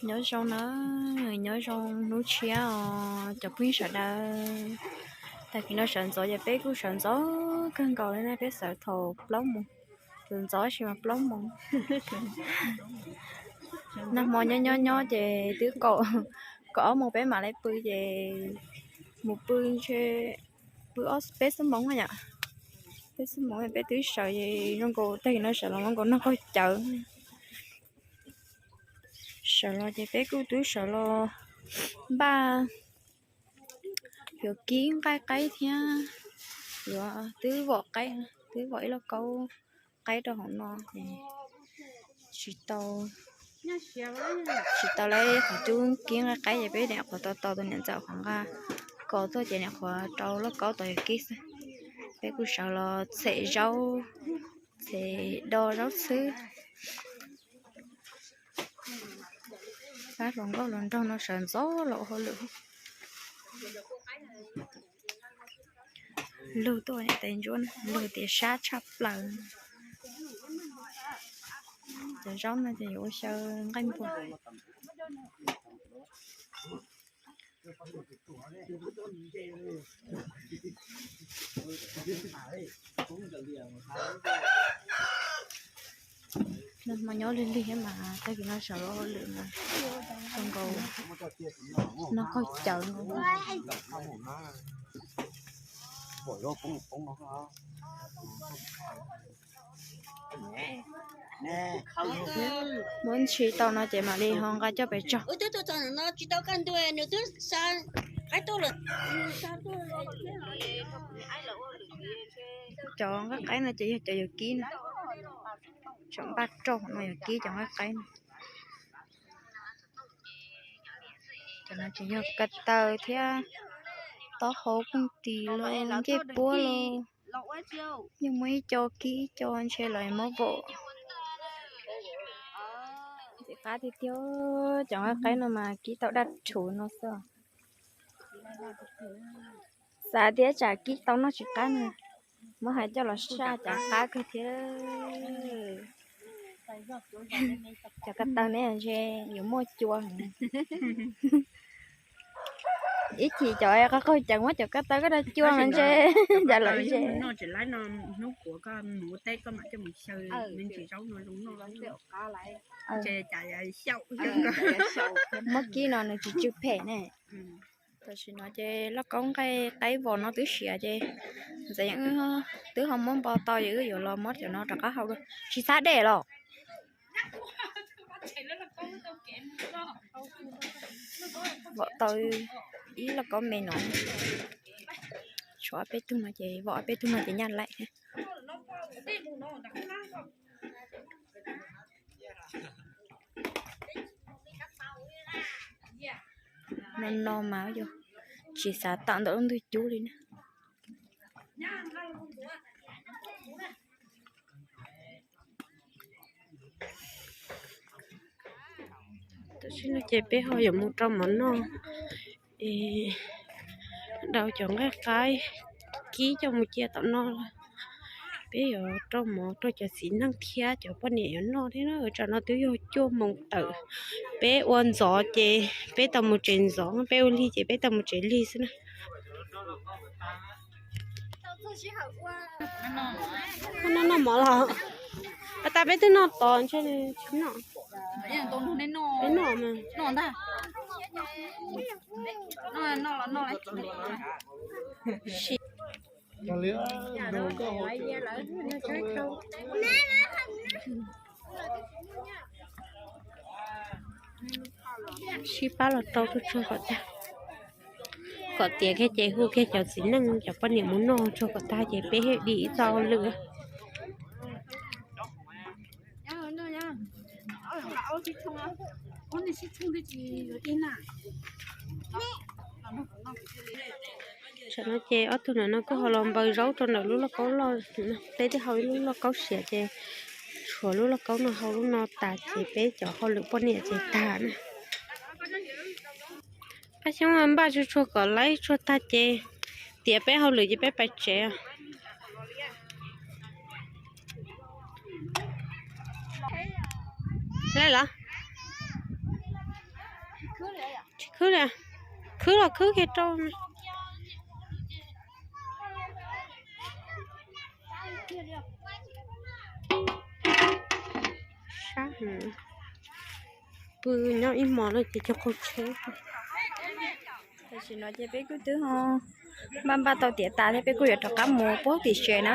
Nyob zoo na, nyob zoo hnub tshiab os cov phooj ywg sawv daws. Tag kis no sawv ntxov ces peb kuj sawv ntxov kawg nkaus li na, peb sawv thaum plaub moos, ntxov ntxov tab sis mas plaub moos. Nag hmo nyob nyob nyob ces twb kaum, kaum ob moos peb mam li pw ces mus pw ntshe pw ob peb xuab moos yom. Peb xuab moos peb twb sawv es zoo nkaus tag kis no sawv los zoo nkaus noj qaug cawv. Sawv los ces peb kuj twb sawv los npaj yuav kib nqaij qaib thiab yuav twb vom qaib, twb vom ib lauj kaub qaib rau hauv no es tsis tau, tsis tau lawv qhov cub kib nqaij qaib ces peb niam qhuav tau tau tus niam ntxawm qhov nqa kos tuaj ces niam qhuav rau lauj kaub tau yuav kib xwb. Peb kuj sawv los txhem zaub, txhem do zaub txhwb. Pab hluas nkauj hluas nraug no sawv ntxov los ua hauj lwm. Lug tuaj tes ntsuab, lug tias sab tshaj plaws. Cov zaub no ces yuav ua xyaw nqaij npua. Nag hmo nyob lig lig thiab mas tag kis no sawv los hauj lwm mas zoo nkaus noj qaug cawv nkaus. Muab ntshis tau no ces mam li ho nqa coj pem tso. Cov nqaij qaib no ces yog cov yuav kib na. Tseem npaj rau no yuav kib cov nqaij qaib no. Cov no ces yog ko taw thiab taub hau, pooj tis los ncej puab los. Yeej muaj ib co kib ib co ntshe los muab vom. Txiv qab tiag tiag, cov nqaij qaib no mas kib tau daj rhuv no xwb. Xav tias tsam kib tau noj tsis qab no, muab hais coj los saj cas qab kawg thiab. Cov ko taw ne ntshe yuav muaj cua. Ib chim cov qaug qaug cawv muab cov ko taw ko taw cua mas ntshe cas lawm ntshe. Muab kib no nws tsis tsw phem ne. Tam sim no ces lauj kaub nqaij qaib vom no twb siav ces ntxeev twb ho muab npo tau ces wb yuav los muab cov no rov qab hau dua. Tsis xav dej los? Vom tau ib lauj kaub me no. Tshuav ob peb tug no ces vom ob peb tug no ces nyaj laim thiab. No no mas yog tsis xav tawm ntawm lub ntug cub li na. Tam sim no ces peb ho yuav mus rau mov noj es dau cov nqaij qaib kib coj mus cia tom no. Peb yuav rau mov rau cov txiv neej thiab cov poj niam yuav noj thiab na. Tsam no twb yog cuaj moos tawm, peb ua ntxov ces peb tau mus tsev ntxov, peb ua lig ces peb tau mus tsev lig xwb na. Noj noj mov los, a tas peb twb noj tod ntshe tsis noj. Peb noj mas. Sib pab los rau tsuag tsuag kom tag, kom tiav kiag ces hu kiag cov txiv neej cov poj niam mus noj tsuag kom tag ces peb thiaj dim ib txoj hauj lwm. Tam no ces ob tug nam no kuj ho los npaws zaub rau ntawm lub lauj kaub loj, peb twb hau ib lub lauj kaub siav ces tshuav lub lauj kaub no hau lub no tas ces peb cov hauj lwm poj niam ces tag na. Paj Xyoob npaj tsuag tsuag kom laib tsuag tag ces tiav peb hauj lwm ces peb pais tsev. Laib los? Tsis khwb li, khwb los khwb kiag rau. Sab heev. Pw nyob ib hmos no ces cov qaug tsheb. Tam sim no ces peb kuj twb ho npaj npaj tau tiav tas thiab peb kuj yuav rov qab mus puag tim tsev na.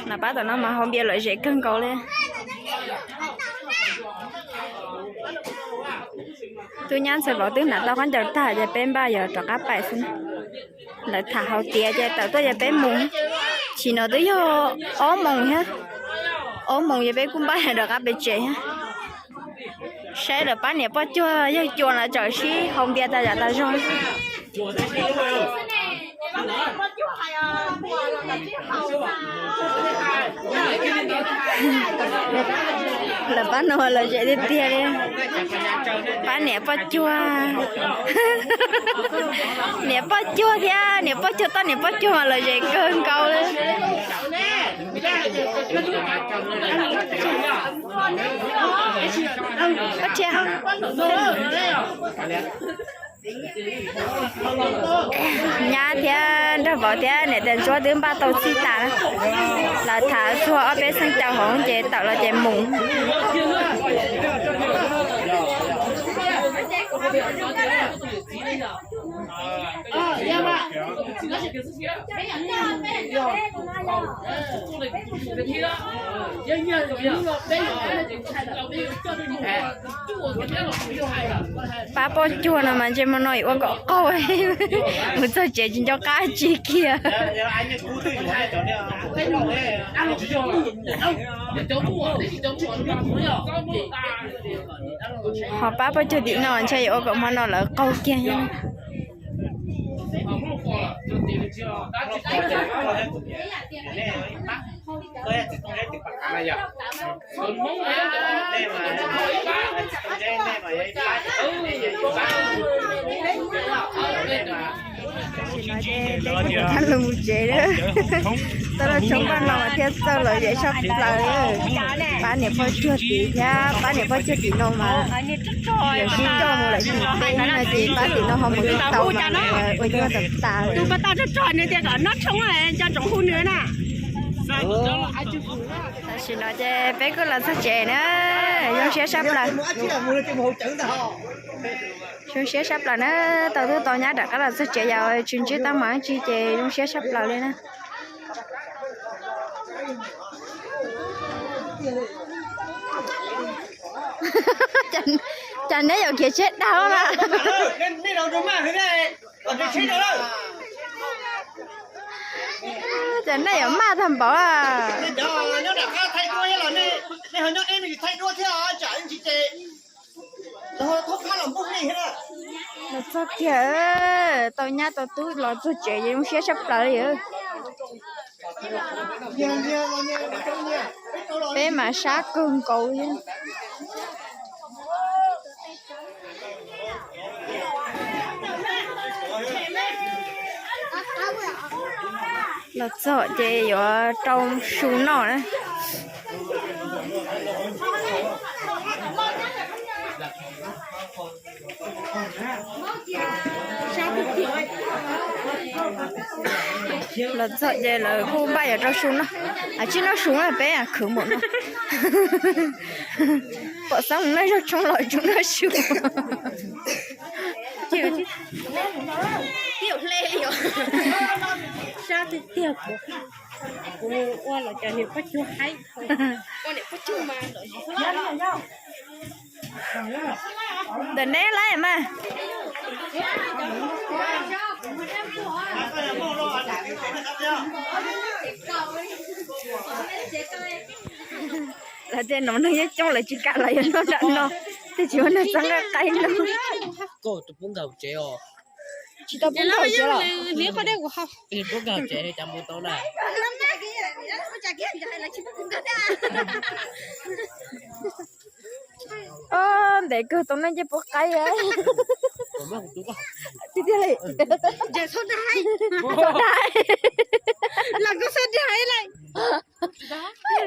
Nam pab tom no mas haus npias lom zem kawg nkaus li. Tub nyab ntxhais vauv twb hnav tau khaub ncaws tag ces peb npaj yuav rov qab pais xwb na. Lawv tham haus tiav ces tawm tuaj ces peb mus. Tam sim no twb yog ob moos thiab, ob moos ces peb kuj npaj yuav rov qab pem tsev thiab. Saib lawv pab niam poj cuag yawg cua los tseem sib haus npias tas zam tas zog. Lawv pab no lom zem tiag tiag li. Pab niam poj cuag, niam poj cuag thiab niam poj cuag toj niam poj cuag mas lom zem kawg nkaus li. Nyab thiab nraug vauv thiab niam tais ntsuab twb npaj tau txhij tas. Lawv tham txog ob peb xeem caus hauv ces tawm los ces mus. Pab poj cuag no mas ntsej muag no ua kom qaug, mus txog tsev tsis nco qab tsi kiag. Ho pab poj cuag tim no ntshe yuav ua kom hmo no lawv qaug kiag. Lug mus tsev, tau lub tshoob paj no mas thiaj txawj lom zem sab plaws. Pab niam poj cuag tim thiab pab niam poj cuag tim no mas yog sib coj mus lawm sib teb no ces pab tim no ho mus tau mas ua nyuaj tas tas. Tam sim no ces peb kuj los txog tsev na, zoo siab sab plaws. Zoo siab sab plaws na, tau tub tau nyab rov qab los txog tsev, yog tsis ntsib teeb meem dab tsi ces zoo siab sab plaws li na. Cas neb yuav khiav tsheb dag na? Cas nej yuav maj tag npaum a? Los txog kiag, tau nyab tau tub los txog tsev zoo siab sab plaws li. Peb mas sab kawg nkaus li. Los txog ces yuav rau su noj na. Los txog ces lawv kuj npaj yuav rau su noj. Tsis noj su na, peb khwv npaum no. Pom xeeb mus noj zaub tshoob los tsis noj su. Sab tiag tiag, kuv ua los cas niam poj cuag haib, ua niam poj cuag mas. Ntawm neb lawm mas. Lawv tej nom neeg yeej coob, lawv tsis kam los yuav noj nram no, tej tsis muaj neeg txhawb nqaij qaib no. Tsis tau pub nkaus tsev os. Ntev kawg tau neeg ncej puab qaib. Tiag tiag li.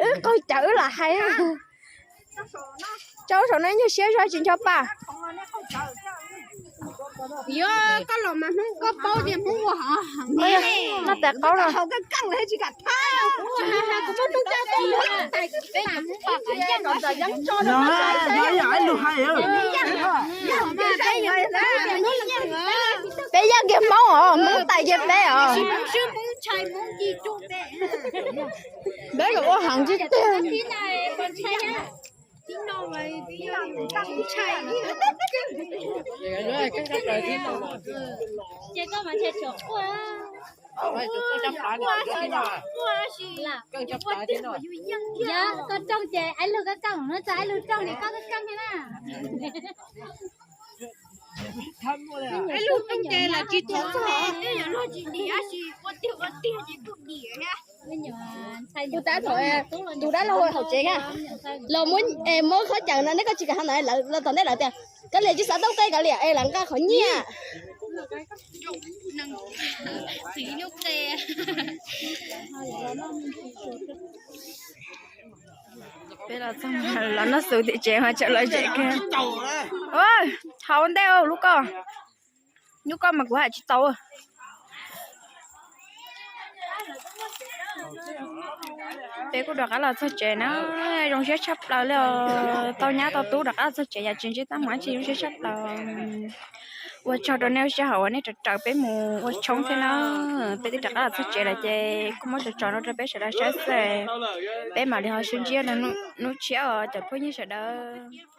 Wb qaug cawv wb lam hais. Tsaub saum no nyuag siab zog tsis nco paj. Yog koj los mas Hmoob koj paub tias Hmoob ua hov heev. Noj tais qaub los. Hauv koj kaj lawm tsis kam thab. Peb yog ib lus hais. Peb yog kiag Hmoob os, Hmoob tais kiag peb os. Peb los ua heev tib tiag. Yog koj rooj ces ib lub koj kaj, mus no txog ib lub rooj ces koj koj kaj thiab na. Ib lub rooj ces lawv tsis txog, twb yuav luag tsis dim, tab sis ua tiag ua tiag ces kuj dim thiab. Tus dab laug hauv tsev na, los muab, muab khaub ncaws no, neb koj tsis kam hov ntawd, los tom ntej lawv tias kav liam, tsis xav tau qe kav liam es lawv nqa qhov nyiaj. Peb los txog los noj xus tim tsev mas tsam lawv zem kiag. Haus ntej lub koj, lub koj mas kuv hais tsis tau. Peb kuj rov qab los txog tsev na, zoo siab tshaj plaws li os. Tau nyab tau tub rov qab los txog tsev yam tsis ntsib teeb meem dab tsi, zoo siab tshaj plaws. Ua tsaug rau nej lub sij hawm uas nej raws raws peb mus ua tshoob thiab na. Peb twb rov qab los txog tsev lawm ces kuj muab tso tso no rau peb sawv daws saib xwb. Peb mam li ho sib ntsib rau hnub tshiab os cov phooj ywg sawv daws.